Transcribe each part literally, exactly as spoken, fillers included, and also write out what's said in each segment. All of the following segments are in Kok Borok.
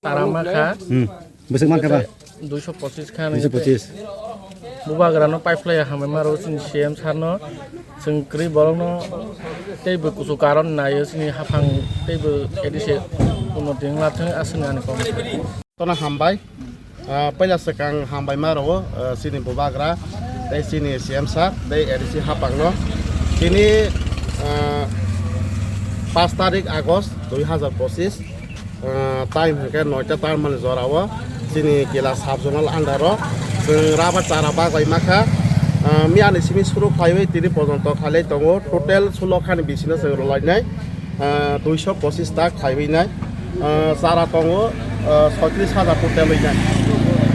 Tara ma kha. Hmm. Bwswk man kha ba? Duiso pochis kha. Duiso pochis. Bubagra no pipe lai hamai maro chini C M sir no. Chwng kwrwi borok no teibo kuchuk karon naio chini haphang teibo A D C unnoti wngla thung aswkni ani kok. Tono hambai. Ah, puila swkang hambai ma rwo, ah, chini bubagra tei chini C M sir tei A D C haphang no. Tini, ah, paanch tarik August dui hazar pochis. Ah, time hwnkhe noita tarmani jorao chini Kila sub-zonal under-o chwng rubber chara bagwi makha. Ah, miyani simi suru khlaiwi tini pojonto khailai tongo. Total sulo khani bisino chwng rwlainai, ah, duiso pochis ta khaiwi nai. Ah, chara tongo, ah, soitris hajar total wi nai.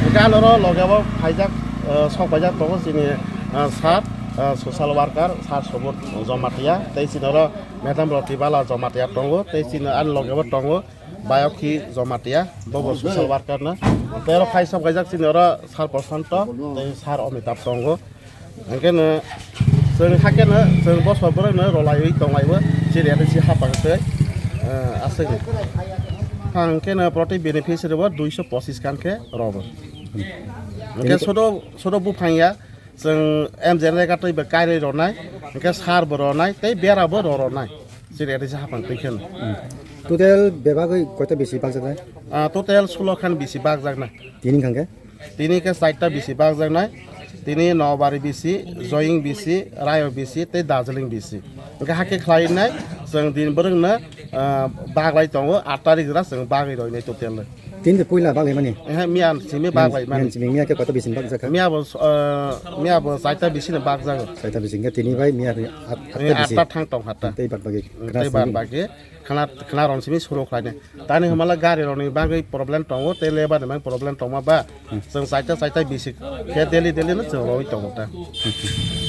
Hwnkhe anoro logeo phaijak, ah, sok paijak tongo chini, ah, sir, ah, social worker, sir Subodh Jamatia, tei chini oro Madam Roti Bala Jamatia tongo, tei chini ani logeo tongo. Bayok khi Jamatia, bobo social worker no. Tei oro phai sok kaijak chini oro Sir Prashanto, tei Sir Amitabh tongo. Hwnkhe no chwng hakhe no chwng bosor borok no rwlaiwi tonglaio, chini A D C haphang tei, eh, aswk. Hwnkhe no proti beneficiary bo duiso pochis kan khe rogo. Hwnkhe sodo, sodo buphang ya, chwng M J N rega twi bo kairwi rwnai, hwnkhe sir bo rwnai, tei bera bo rw rwnai. Chini A D C haphang twi kheno. Hmm. Total bebagwi koita bisi bakjaknai? Ah, total sulo khan bisi bakjaknai. Tini hwnkhe? Tini khe chaita bisi bakjaknai. Tini Nobari bisi, Joying bisi, Rayo bisi, tei Darjeeling bisi. Hwnkhe hakhe khlainai, chwng din bwrwngno, ah, baglai tongo, aat tarik jora chwng bagwi roinai total. Tini de puila baglaimani? Ehe, miya simi baglaimani. Miya simi, miya khe koto bising bakjak kha? Miya bo, eh, miya bo chaita bising bakjago. Chaita bising khe tini bai miya at, atta bisi. Atta thang tong hatta. Tei bad bagi. Tei bad bagi. Khana, khana rong simi suru khlainai. Tani hwnba le gari rokni bagwi problem tongo, tei lebar ni bagwi problem tongma ba. Hmm. Chwng chaita chaita bising khe daily daily no chwng roi tongo ta. Hmm.